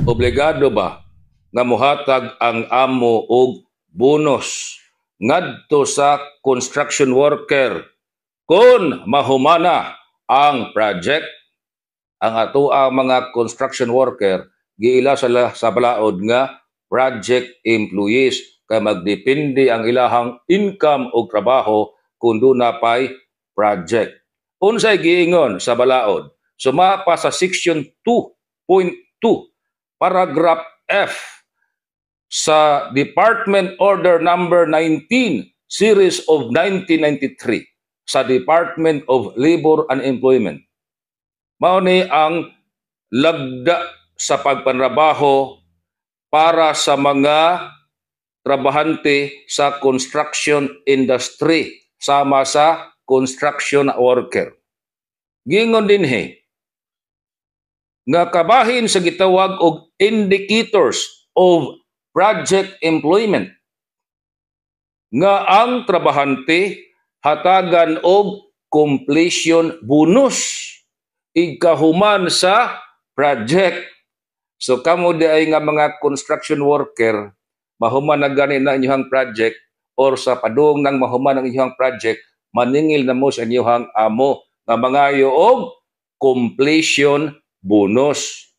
Obligado ba nga mohatag ang amo og bonus ngadto sa construction worker kung mahumana ang project? Ang atoang mga construction worker giila sila sa balaod nga project employees kay magdepende ang ilahang income o trabaho kung duna pay project. Unsay giingon sa balaod? Sumapa sa section 2.2 paragraph F sa Department Order number 19 series of 1993 sa Department of Labor and Employment. Mao ni ang lagda sa pagpanrabaho para sa mga trabahante sa construction industry sama sa construction worker. Gingon dinhi nga kabahin sa gitawag og indicators of project employment nga ang trabahante hatagan og completion bonus igkahuman sa project. So kamo diay nga mga construction worker, mahuman na gani na inyong project or sa padung nang mahuman ang inyong project, maningil na mo sa inyong amo nga mangayo og completion bonus.